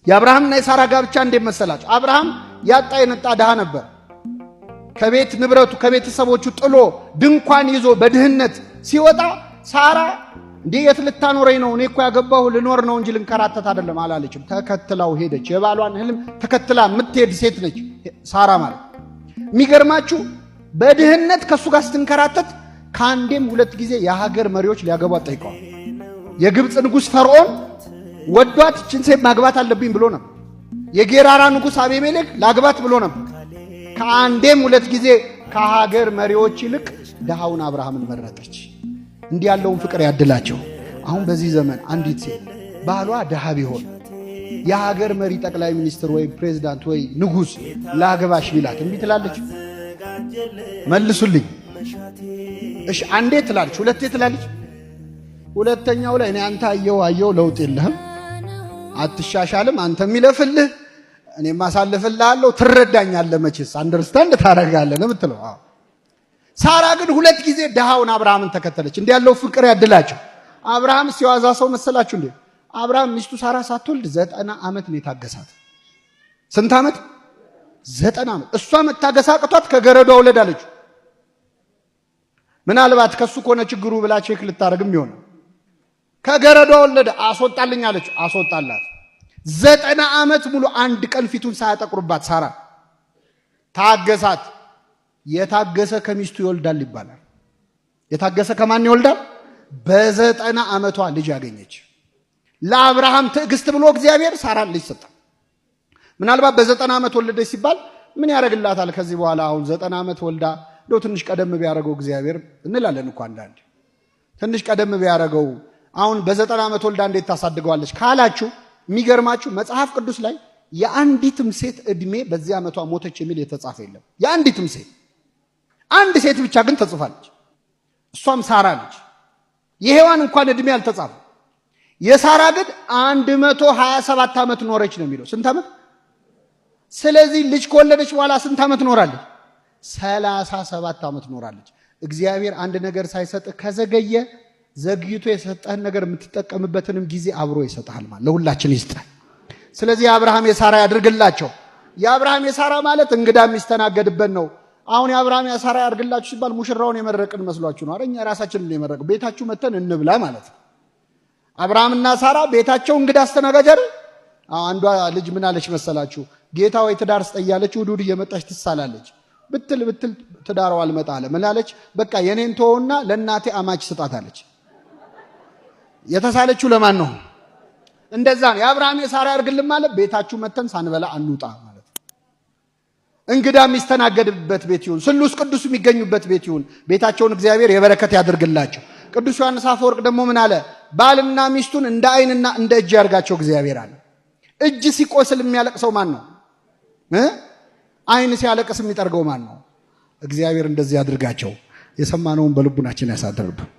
የአብርሃምና የሳራ ጋብቻ እንዴት መሰላችሁ? አብርሃም ያጣ የነጣ ድሃ ነበር። ከቤት ንብረቱ ከቤተሰቦቹ ጥሎ ድንኳን ይዞ በድህነት ሲወጣ ሳራ እንዴ የት ልታኖረኝ ነው? እኔ እኮ ያገባሁ ልኖር ነው እንጂ ልንከራተት አይደለም አላለችም። ተከትላው ሄደች። የባሏን ህልም ተከትላ የምትሄድ ሴት ነች ሳራ ማለት። የሚገርማችሁ በድህነት ከእሱ ጋር ስትንከራተት ከአንዴም ሁለት ጊዜ የሀገር መሪዎች ሊያገቧት ጠይቀዋል። የግብፅ ንጉሥ ፈርዖን ወዷት ይችን ሴት ማግባት አለብኝ ብሎ ነበር። የጌራራ ንጉሥ አቤሜሌክ ላግባት ብሎ ነበር። ከአንዴም ሁለት ጊዜ ከሀገር መሪዎች ይልቅ ድሃውን አብርሃምን መረጠች። እንዲህ ያለውን ፍቅር ያድላቸው። አሁን በዚህ ዘመን አንዲት ሴት ባሏ ድሃ ቢሆን የሀገር መሪ ጠቅላይ ሚኒስትር ወይ ፕሬዚዳንት ወይ ንጉሥ ላግባሽ ቢላት እምቢ ትላለች? መልሱልኝ። እሺ አንዴ ትላለች፣ ሁለቴ ትላለች። ሁለተኛው ላይ እኔ አንተ አየው አየው ለውጥ የለህም፣ አትሻሻልም፣ አንተ የሚለፍልህ እኔም አሳልፍልሃለሁ፣ ትረዳኛለህ፣ መቼስ understand ታደርጋለህ ነው የምትለው። አዎ ሳራ ግን ሁለት ጊዜ ድሃውን አብርሃምን ተከተለች። እንዲህ ያለው ፍቅር ያድላቸው። አብርሃም ሲዋዛ ሰው መሰላችሁ እንዴ? አብርሃም ሚስቱ ሳራ ሳትወልድ 90 ዓመት ነው የታገሳት። ስንት ዓመት? 90 ዓመት። እሷ መታገስ አቅቷት ከገረዷ ውለድ አለችው። ምናልባት ከሱ ከሆነ ችግሩ ብላ check ልታደርግም ይሆናል። ከገረዷ ወለደ። አስወጣልኝ አለችው። አስወጣላት። 90 ዓመት ሙሉ አንድ ቀን ፊቱን ሳያጠቁርባት ሳራ ታገሳት። የታገሰ ከሚስቱ ይወልዳል ይባላል። የታገሰ ከማን ይወልዳል? በ90 ዓመቷ ልጅ ያገኘች። ለአብርሃም ትዕግስት ብሎ እግዚአብሔር ሳራን ልጅ ሰጠ። ምናልባት በ90 ዓመት ወለደች ሲባል ምን ያደርግላታል? ከዚህ በኋላ አሁን 90 ዓመት ወልዳ እንደው ትንሽ ቀደም ቢያደርገው እግዚአብሔር እንላለን እኮ አንዳንድ፣ ትንሽ ቀደም ቢያደርገው አሁን በ90 ዓመት ወልዳ እንዴት ታሳድገዋለች ካላችሁ፣ የሚገርማችሁ መጽሐፍ ቅዱስ ላይ የአንዲትም ሴት ዕድሜ በዚህ ዓመቷ ሞተች የሚል የተጻፈ የለም። የአንዲትም ሴት፣ አንድ ሴት ብቻ ግን ተጽፋለች። እሷም ሳራ ነች። የሔዋን እንኳን ዕድሜ አልተጻፈ። የሳራ ግን 127 ዓመት ኖረች ነው የሚለው። ስንት ዓመት? ስለዚህ ልጅ ከወለደች በኋላ ስንት ዓመት ኖራለች? 37 ዓመት ኖራለች። እግዚአብሔር አንድ ነገር ሳይሰጥ ከዘገየ ዘግይቶ የሰጠህን ነገር የምትጠቀምበትንም ጊዜ አብሮ ይሰጥሃል። ማለት ለሁላችን ይስጠን። ስለዚህ የአብርሃም የሳራ ያድርግላቸው። የአብርሃም የሳራ ማለት እንግዳ የሚስተናገድበት ነው። አሁን የአብርሃም የሳራ ያድርግላችሁ ሲባል ሙሽራውን የመረቅን መስሏችሁ ነው? እኛ ራሳችንን የመረቅን ቤታችሁ መተን እንብላ ማለት ነው። አብርሃምና ሳራ ቤታቸው እንግዳ አስተናጋጅ አይደል? አንዷ ልጅ ምን አለች መሰላችሁ? ጌታ ወይ ትዳር ስጠኝ እያለች እሑድ እሑድ እየመጣች ትሳላለች። ብትል ብትል ትዳሯ አልመጣ አለ። ምን አለች? በቃ የኔን ተወውና ለእናቴ አማች ስጣት አለች። የተሳለችው ለማን ነው? እንደዛ ነው። የአብርሃም የሳራ ያድርግልን ማለት ቤታችሁ መተን ሳንበላ አንውጣ ማለት ነው። እንግዳ የሚስተናገድበት ቤት ይሁን፣ ስሉስ ቅዱስ የሚገኙበት ቤት ይሁን። ቤታቸውን እግዚአብሔር የበረከት ያድርግላቸው። ቅዱስ ዮሐንስ አፈወርቅ ደግሞ ምን አለ? ባልና ሚስቱን እንደ ዓይንና እንደ እጅ ያድርጋቸው እግዚአብሔር አለ። እጅ ሲቆስል የሚያለቅሰው ማን ነው? ዓይን ሲያለቅስ የሚጠርገው ማን ነው? እግዚአብሔር እንደዚህ ያድርጋቸው። የሰማነውን በልቡናችን ያሳድርብን።